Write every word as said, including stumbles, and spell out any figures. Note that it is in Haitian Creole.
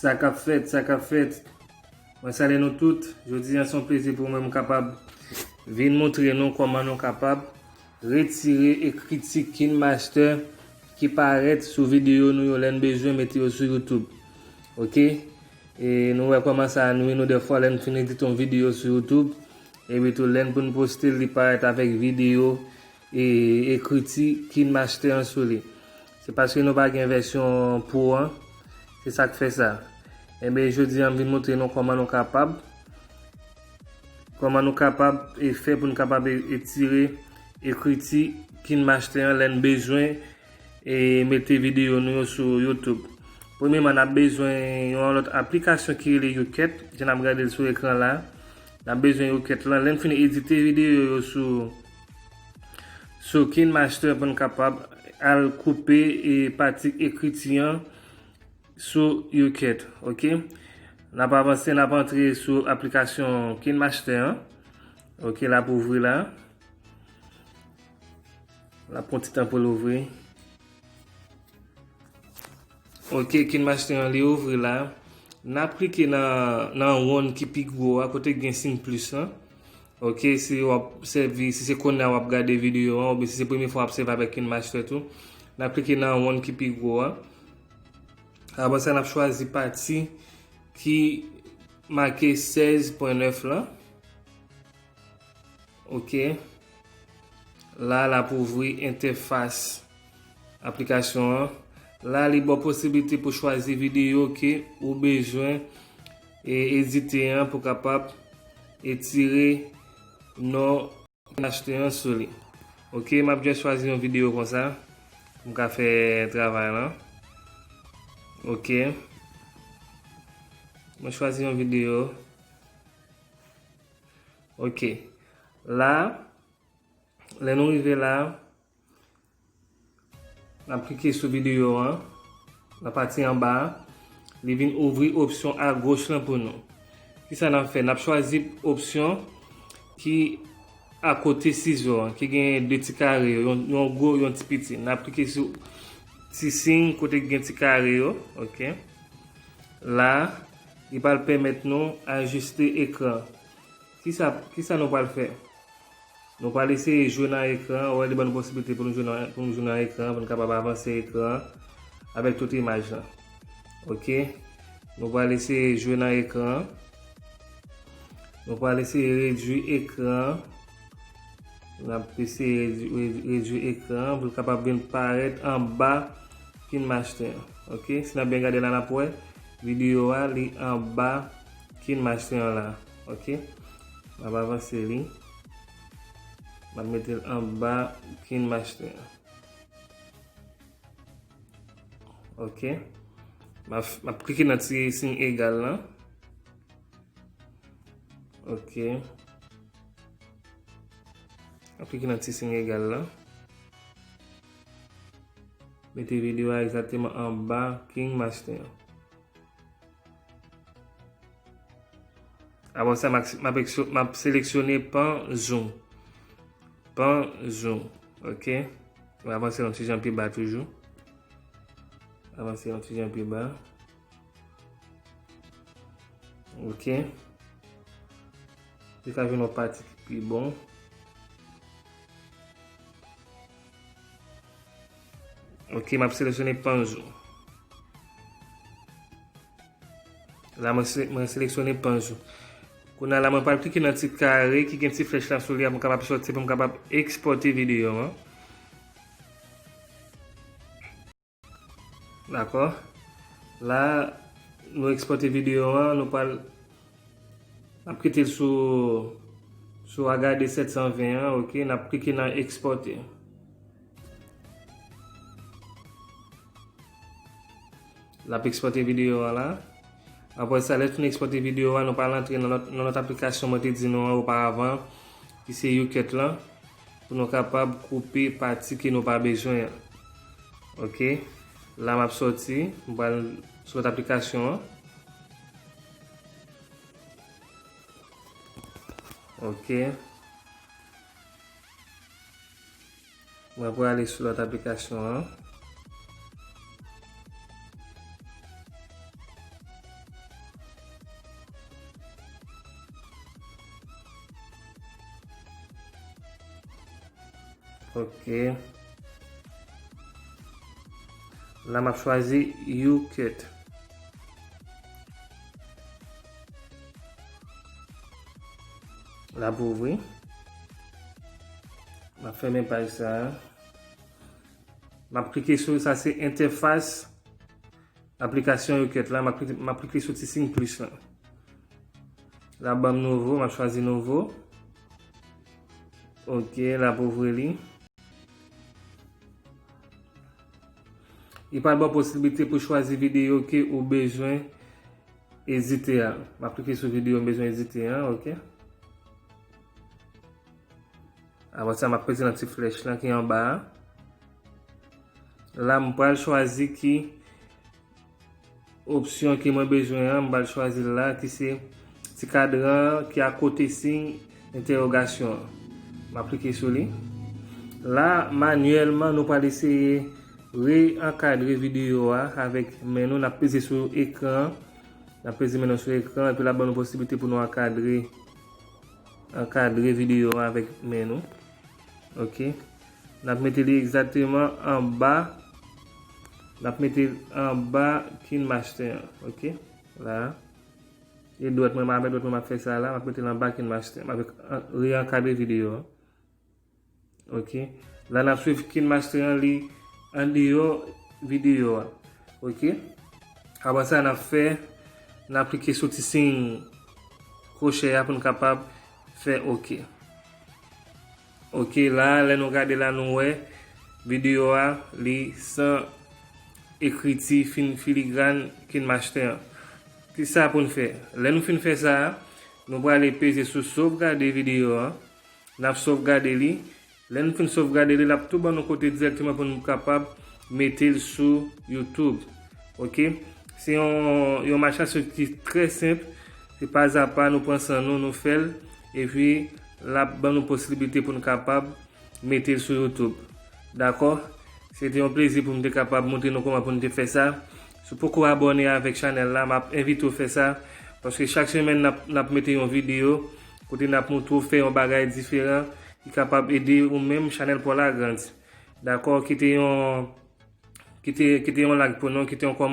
Sa k ap fèt, sa k ap fèt. Mwen salye nou tout. Jodi a se yon plezi pou mwen m kapab vin montre nou kòman nou kapab retire ekriti KineMaster ki parèt sou videyo nou yo lè n bezwen mete yo sou YouTube. Oke? E nou wè kòman sa nwi nou dèfwa lè n fin edite yon videyo sou YouTube. Epi tou lè n pou n poste l, li parèt avèk videyo e ekriti KineMaster an sou li. Se paske nou pa gen vèsyon Pro an, se sa k fè sa. Enben, jodi a m vin montre nou kòman nou kapab, kòman nou kapab e fè pou n kapab e, e tire ekriti KineMaster an lè n bezwen e mete videyo nou yo sou YouTube. Premyèman, n ap bezwen yon lòt aplikasyon ki rele YouCut, jan n ap gade l sou ekran la. N ap bezwen YouCut lan. Lè n fin edite videyo yo sou, sou KineMaster pou n kapab al koupe e pati ekriti an sou YouCut, oke? N ap avanse, n ap antre sou aplikasyon KineMaster an. Oke, l ap ouvri la. L ap pran ti tan pou l ouvri. Oke, KineMaster an li ouvri la. N ap klike nan, nan wonn ki pi gwo a, kote gen siy plis lan. Oke, si w ap sèvi, si se kounye a w ap gade videyo an, oubyen si se premye fwa w ap sèvi avèk KineMaster tou, n ap klike nan wonn ki pi gwo a. Apre sa, n ap chwazi pati ki make sèz pwen nèf lan. Oke. La, l ap ouvri entèfas aplikasyon an. La, li ba w posiblite pou chwazi videyo ke ou bezwen e edite an pou kapab etire non achte an sou li. Oke, m ap just chwazi yon videyo konsa pou m ka fè travay lan. Oke. Mwen chwazi yon videyo. Oke. La, lè nou rive la, n ap klike sou videyo an, nan pati anba a, li vin ouvri opsyon agoch lan pou nou. Kisa n ap fè? N ap chwazi opsyon ki akote sizo an, ki gen de ti kare yo, yon, yon gwo, yon ti piti. N ap klike sou ti siy kote ki gen ti kare yo, oke. La, li pral pèmèt nou ajiste ekran. Kisa, kisa nou pral fè? Nou pral eseye jwe nan ekran, ou wè li ban nou posiblite pou nou jwe nan, pou nou jwe nan ekran, pou nou kapab avanse ekran avèk tout imaj lan. Oke? Nou pral eseye jwe nan ekran. Nou pral eseye redui ekran. N ap eseye redui, redui, redui ekran pou l kapab vin parèt anba KineMaster an. Oke? Si n ap byen gade la, n ap wè videyo a, li anba KineMaster an la. Oke? M ap avanse li. M ap mete l anba KineMaster an. Oke. M ap, m ap klike nan ti siy egal lan. Oke. M ap klike nan ti siy egal lan. Mete videyo a egzakteman anba KineMaster an. Apre sa, m ap, m ap eksyo-, m ap seleksyone pan zoom. Pan zoom. Oke. M ap avanse yon ti jan pi ba toujou. Avanse yon ti jan pi ba. Oke. Li ka jwenn yon pati ki pi bon. Oke, m ap seleksyone pan zoom. La, mwen se-, mwen seleksyone pan zoom. Kounye a la, mwen pral klike nan ti kare ki gen ti flèch la sou li a pou m kapab sòti, pou m kapab ekspòte videyo an. Dakò? La, nou ekspòte videyo an, nou pral, n ap kite l sou, sou H D sèt san ven an, oke, n ap klike nan ekspòte. L ap ekspòte videyo an la. Apre sa, lè l fin ekspòte videyo a, nou pral antre nan lòt, nan lòt aplikasyon mwen te di nou an oparavan, ki se YouCut lan, pou nou kapab koupe pati ke nou pa bezwen an. Oke. La, m ap sòti, m pral sou lòt aplikasyon an. Oke. Mwen prale sou lòt aplikasyon an. Ok. La, m ap chwazi U cut. L ap ouvri. M ap fèmen paj sa a. M ap klike sou sa, se entèfas aplikasyon U cut la. M ap klike, m ap klike sou ti siy plis la. L ap ban m nouvo, m ap chwazi nouvo. Ok, l ap ouvri li. Li pral ba w posiblite pou chwazi videyo ke ou bezwen edite a. M ap klike sou videyo m bezwen edite an, ok. Apre sa, m ap peze nan ti flèch lan ki anba a. La, m pral chwazi ki opsyon ke mwen bezwen an, m pral chwazi l la, ki se ti kadran ki akote siy entèwogasyon an. M ap klike sou li. La, manyèlman, nou pral eseye re-ankadre videyo a avèk men nou. N ap peze sou ekran an. N ap peze men nou sou ekran, epi l ap ban nou posiblite pou nou ankadre, ankadre videyo a avèk men nou. Ok. N ap mete li egzakteman anba. N ap mete l anba KineMaster an. Ok. La. E dwèt mwen, avèk dwèt mwen, m ap fè sa la. M ap mete l anba KineMaster. M ap re-ankadre videyo a. Ok. La, n ap swiv KineMaster an, li andeyò videyo a. Ok. Apre sa, n ap fè, n ap klike sou ti siy kwochè a pou n kapab fè ok. Ok, la, lè nou gade la, nou wè videyo a, li san ekriti fin filigran KineMaster an. Ki sa pou n fè? Lè nou fin fè sa, nou prale peze sou sovgade videyo a. N ap sovgade li. Lè n fin sovgade li, l ap tou ban nou kote dirèkteman pou nou kapab mete l sou YouTube. Ok? Se yon, yon mach aswif ki trè senp. Se pa apa nou pran san nou, nou fè l. Epi, l ap ban nou posiblite pou nou kapab mete l sou YouTube. Dakò? Se te yon plezi pou m te kapab montre nou kòman pou n te fè sa. Si w poko abòne avèk chanèl la, m ap envite w fè sa. Paske chak semèn, n ap, n ap mete yon videyo kote n ap montre w fè yon bagay diferan ki kapab ede ou menm chanèl pa w la grandi. Dakò? Kite yon, kite, kite yon like pou nou, kite yon kòmantè.